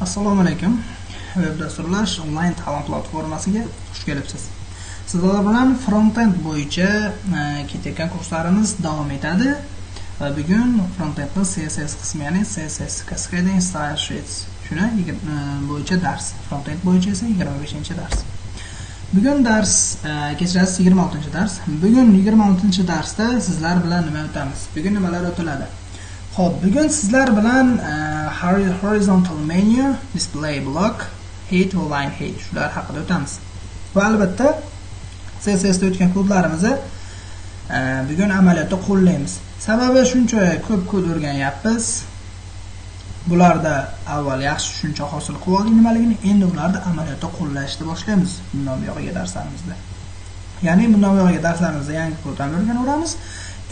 Assalomu alaykum. Web dasturlash onlayn ta'lim platformasiga xush kelibsiz. Sizlar bilan frontend bo'yicha ketayotgan kurslarimiz davom etadi va bugun frontendning CSS qismi, ya'ni CSS Cascading Style Sheets shuni bo'yicha dars, frontend bo'yicha esa 25-dars. Bugun dars kechirasiz 26-dars. Bugun 26-darsda sizlar bilan nima o'tamiz? Bugun nimalar o'tiladi? Xo'p, bugun sizlar bilan horizontal menu, display block, height va line height shular haqida o'tamiz. Va albatta CSS da o'tgan kodlarimizni bugun amaliyotda qo'llaymiz. Sababi shuncha ko'p kod o'rganyapmiz. Bularda avval yaxshi tushuncha hosil qilib oldik nimaligini, endi ularni amaliyotda qo'llashni boshlaymiz bundan buyog'iga darslarimizda. Ya'ni bundan buyog'iga darslarimizda yangi kodlarni o'rganaveramiz.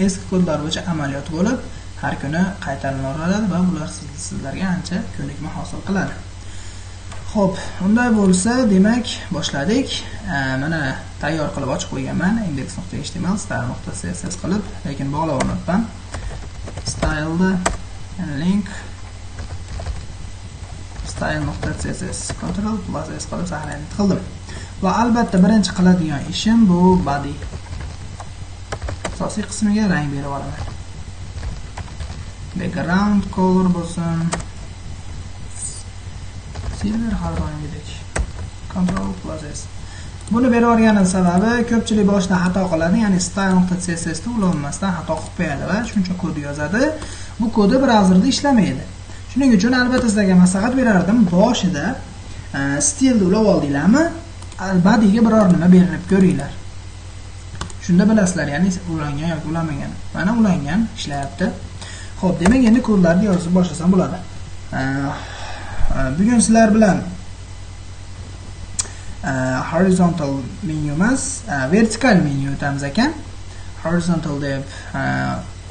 Eski kodlar bo'yicha amaliyot bo'lib, har kuni qaytarilaveradi va bular sizlarga ancha ko'nikma hosil qiladi. Xo'p, unday bo'lsa, demak, boshladik. Mana tayyor qilib ochib qo'yganman index.html style.css qilib, lekin bog'lab olmayapman. Style link style.css Ctrl plus S qilib saqlanib qildim. Va albatta birinchi qiladigan ishim bu body. Asosiy qismiga rang berib olaman. Background color bo'lsin. Silver har doimgidek. Ctrl plus S. Buni berib yuborganim sababi ko'pchilik boshida xato qiladi, ya'ni style.css ni ulanmasdan xato qilib qo'yadi va shuncha kod yozadi. Bu kodi brauzerda ishlamaydi. Shuning uchun albatta sizlarga maslahat berardim, boshida stilni ulab oldinglarmi, bodyga biror nima berib ko'ringlar. Shunda bilasizlar, ya'ni ulangan yoki ulanmagan. Mana ulangan, ishlayapti. Xo'p, demak endi kodlarni yozib boshlasam bo'ladi. Bugun sizlar bilan horizontal menu emas, vertikal menu o'tamiz ekan. Horizontal deb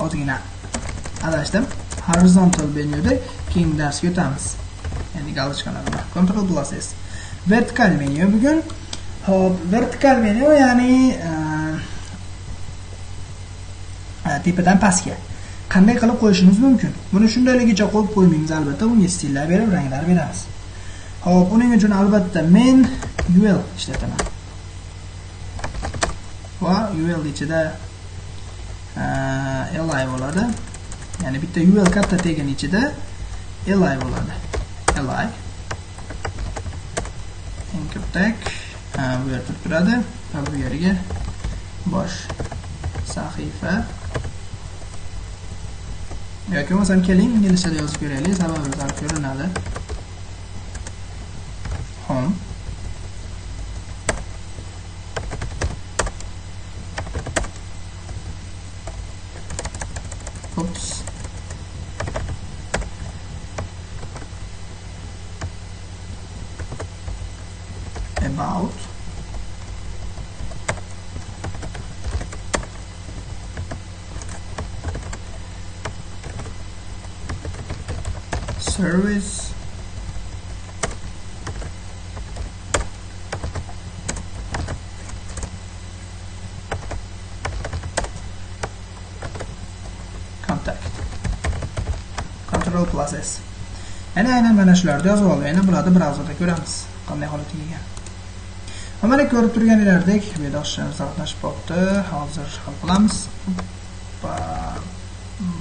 ozgina adashdim. Horizontal menuda keyingi darsga o'tamiz. Ya'ni galochkalar bilan. Ctrl plus S. Vertikal menu bugun. Xo'p, vertikal menu ya'ni tepadan pastga. Qanday qilib qo'yishimiz mumkin? Buni shundayligicha qo'yib qo'ymaymiz albatta, unga stillar berib, ranglar beramiz. Xo'p, uning uchun albatta men UL ishlataman. Va UL ichida li bo'ladi. Ya'ni bitta UL katta tegan ichida li bo'ladi. Li anchor tag bu yerda turadi va bu yerga bosh sahifa yoki bo'lmasam keling inglizchada yozib ko'raylik, sababi sal ko'rinadi. Home Oops. About service contact. Ctrl plus S. Ya'ni aynan mana shularni yozib oldim. Endi bularni brauzerda ko'ramiz qanday holatga kelgan. Va mana ko'rib turganingizdek, bu yerda oshishimiz qatnashib qolibdi. Hozir hal qilamiz. Va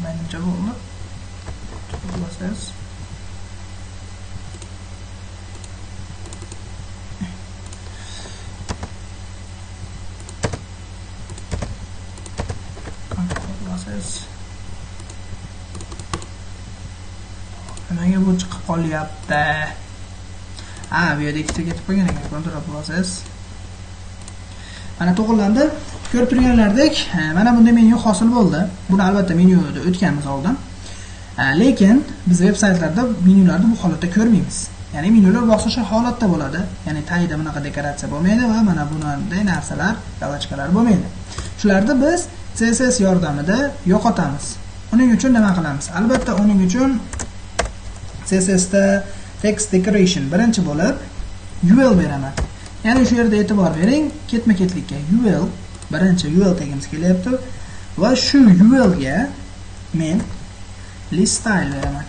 menimcha bo'ldi. Plus S. Ctrl plus S. Nimaga bu chiqib qolyapti? Ha, bu yerda ikkita ketib qolgan ekan. Ctrl plus S. Mana to'g'rilandi. Ko'rib turganlaridek, mana bunday menyu hosil bo'ldi. Buni albatta menyuda o'tganmiz oldin. Lekin biz veb saytlarda menyularni bu holatda ko'rmaymiz. Ya'ni menyular boshqacha holatda bo'ladi. Ya'ni tagida bunaqa dekoratsiya bo'lmaydi va mana bunday narsalar, galochkalar bo'lmaydi. Shularni biz CSS yordamida yo'qotamiz. Uning uchun nima qilamiz? Albatta uning uchun CSS da text decoration birinchi bo'lib UL beraman. Ya'ni shu yerda e'tibor bering, ketma-ketlikka UL, birinchi UL tagimiz kelyapti va shu UL ga men list style beraman.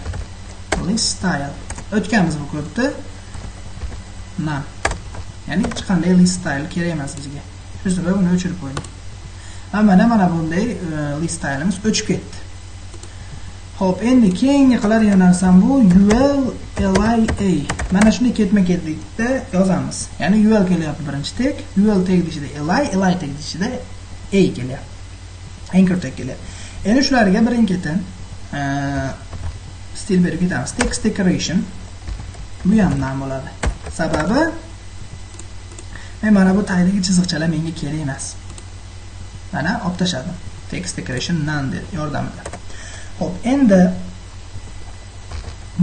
List style O'tganmiz bu kodni. None. Ya'ni hech qanday list style kerak emas bizga. Shu sabab uni o'chirib qo'ydim. Va mana bunday list style'imiz o'chib ketdi. Xo'p, endi keyingi qiladigan narsam bu UL LIA. Mana shunday ketma-ketlikda yozamiz. Ya'ni UL kelyapti birinchi tag, UL tag ichida LI, LI tag ichida A kelyapti. Anchor tag kelyapti. Endi shularga birin-ketin stil berib ketamiz. Text decoration bu ham none bo'ladi. Sababi men mana bu tagdagi chiziqchalar menga kerak emas. Mana olib tashladim. Text decoration none deb yordamida. Xo'p, endi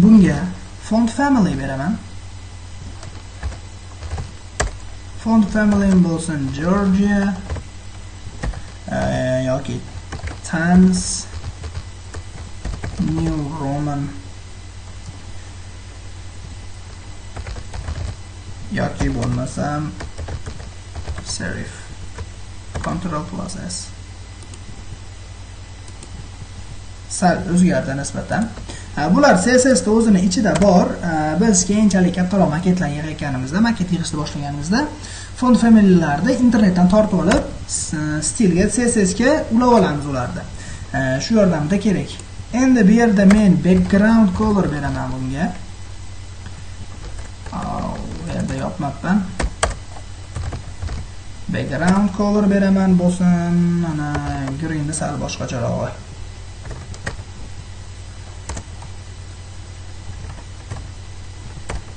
bunga font family beraman. Font family bo'lsin Georgia yoki Times New Roman yoki bo'lmasam serif. Ctrl plus S. Sal o'zgardi nisbatan. Bular CSS da o'zini ichida bor. Biz keyinchalik kattaroq maketlarni yig'ayotganimizda, maket yig'ishni boshlaganimizda font familylarni internetdan tortib olib, stilga, CSS ga ulab olamiz ularni. Shu yordamida kerak. Endi bu yerda men background color beraman bunga. Bu yerda yopmabman. Background color beraman bo'lsin. Mana greenni sal boshqacharog'i.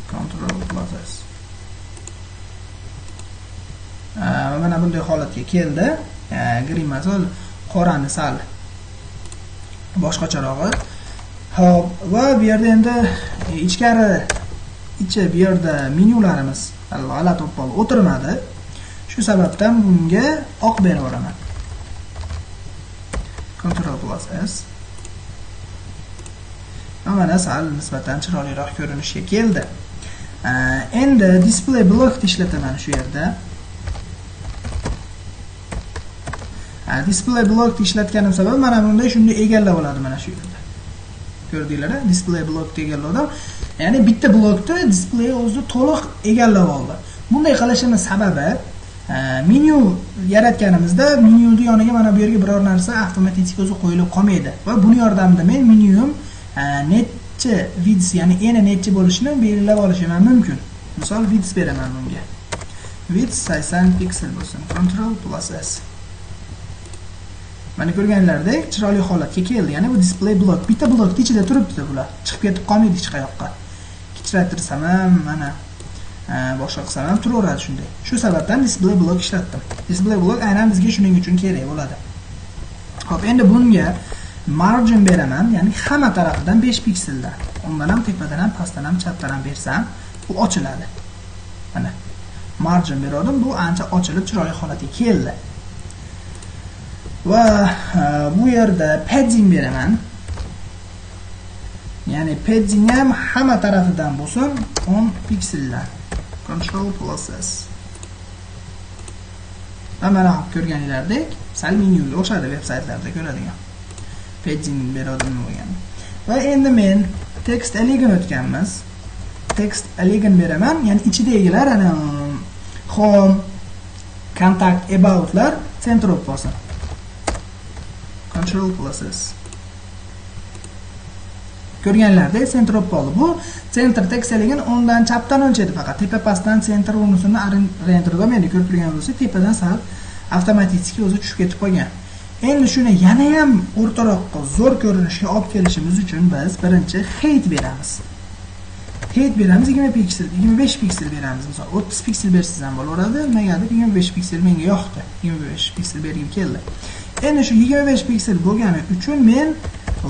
Ctrl plus S. Mana bunday holatga keldi. Green masal qorani sal boshqacharog'i. Xo'p, va bu yerda endi ichkari ichi bu yerda menyularimiz g'alati bo'lib qoldi, o'tirmadi. Shu sababdan bunga oq berib yuboraman. Ctrl plus S. Va mana sal nisbatan chiroyliroq ko'rinishga keldi. Endi display block ishlataman shu yerda. Display block ishlatganim sabab mana bunday shunday egallab oladi mana shu yerda. Ko'rdinglar-a? Display block egalladim. Ya'ni bitta blokda display o'zi to'liq egallab oldi. Bunday qilishimiz sababi menyu yaratganimizda menyuni yoniga mana bu yerga biror narsa avtomatik o'zi qo'yilib qolmaydi va buni yordamida men menyum necha width, ya'ni eni necha bo'lishini belgilab olishim ham mumkin. Misol width beraman bunga. Width 80 piksel bo'lsin. Ctrl plus S. Mana ko'rganlaridek chiroyli holatga keldi. Ya'ni bu display blok bitta blokning ichida turibdi bular. Chiqib ketib qolmaydi hech qayoqqa. Kichraytirsam ham mana boshqa qilsam ham turaveradi shunday. Shu sababdan display blok ishlatdim. Display blok aynan bizga shuning uchun kerak bo'ladi. Xo'p, endi bunga margin beraman, ya'ni hamma tarafidan 5 pikseldan. Undan ham tepadan ham pastdan ham chapdan ham bersam, bu ochiladi. Mana margin berdim, bu ancha ochilib chiroyli holatga keldi. Va bu yerda padding beraman. Ya'ni padding ham hamma tarafidan bo'lsin 10 pikseldan. Ctrl plus S. Va mana ko'rganinglardek sal menyuga o'xshadi veb saytlarda ko'radigan. Padding berdim bo'lgan. Va endi men text align o'tganmiz. Text align beraman, ya'ni ichidagilar ana home, contact, aboutlar center bo'lib qolsin. Ctrl plus S. Ko'rganlardek center bo'lib qoldi. Bu center text align o'ngdan chapdan o'lchaydi faqat. Tepa pastdan center unisini render bo'lmaydi. Ko'rib turgan bo'lsa, tepadan sal avtomatik o'zi tushib ketib qolgan. Endi shuni yana ham o'rtaroqqa zo'r ko'rinishga olib kelishimiz uchun biz birinchi height beramiz. Height beramiz 20 piksel, 25 piksel beramiz. Misol 30 piksel bersangiz ham bo'laveradi. Negadir 25 piksel menga yoqdi. 25 piksel bergim keldi. Endi shu 25 piksel bo'lgani uchun men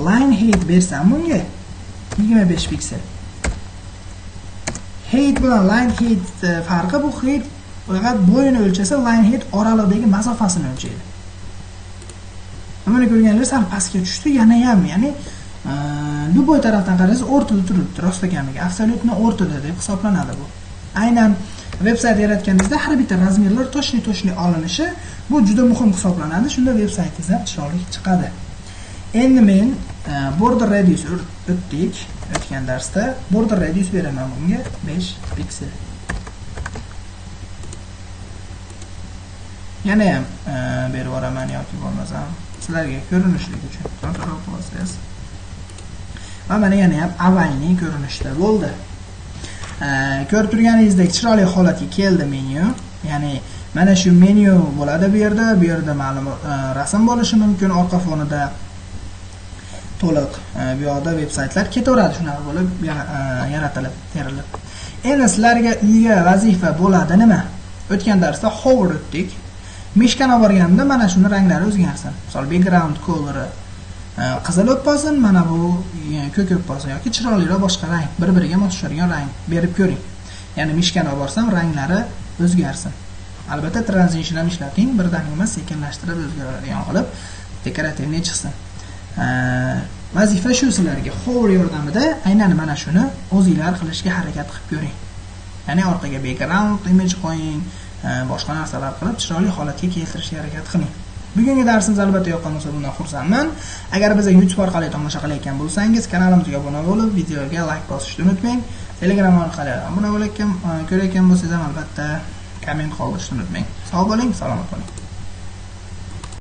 line height bersam bunga 25 piksel. Height bilan line height farqi bu height faqat bo'yini o'lchasa, line height oralig'idagi masofasini o'lchaydi. Mana ko'rganingiz sal pastga tushdi, yana ham, ya'ni любой tarafdan qarasangiz o'rtada turibdi, rostakamiga, absolyutni o'rtada deb hisoblanadi bu. Aynan veb sayt yaratganingizda har bitta razmerlar toshni-toshni olinishi bu juda muhim hisoblanadi. Shunda veb saytingiz ham chiroyli chiqadi. Endi men border radius o'tdik. o'tgan darsda. Border radius beraman bunga 5 piksel. Yana ham berib yuboraman yoki bo'lmasam sizlarga ko'rinishligi uchun Ctrl plus S. Va mana yana ham avvalning ko'rinishda bo'ldi. Ko'rib turganingizdek chiroyli holatga keldi menyu. Ya'ni mana shu menyu bo'ladi bu yerda. Bu yerda ma'lum rasm bo'lishi mumkin, orqa fonida to'liq bu yoqda veb-saytlar ketaveradi, shunaqa bo'lib yaratilib, terilib. Endi sizlarga uyga vazifa bo'ladi nima? O'tgan darsda hover o'tdik. Mishkani olib mana shuni ranglari o'zgarsin. Misol background color'i qizil o'p bo'lsin, mana bu ko'k o'p bo'lsin yoki chiroyliroq boshqa rang, bir-biriga mos tushadigan rang berib ko'ring. Ya'ni mishkani olib borsam ranglari o'zgarsin. Albatta transition ham ishlating, birdan emas, sekinlashtirib o'zgaradigan qilib dekorativniy chiqsin. Vazifa shu sizlarga hover yordamida aynan mana shuni o'zinglar qilishga harakat qilib ko'ring. Ya'ni orqaga background image qo'ying, boshqa narsalar qilib chiroyli holatga keltirishga harakat qiling. Bugungi darsimiz albatta yoqqan bo'lsa bundan xursandman. Agar bizga YouTube orqali tomosha qilayotgan bo'lsangiz, kanalimizga obuna bo'lib, videoga like bosishni unutmang. Telegram orqali obuna bo'layotgan, ko'rayotgan bo'lsangiz ham albatta komment qoldirishni unutmang. Sog' bo'ling, salomat bo'ling.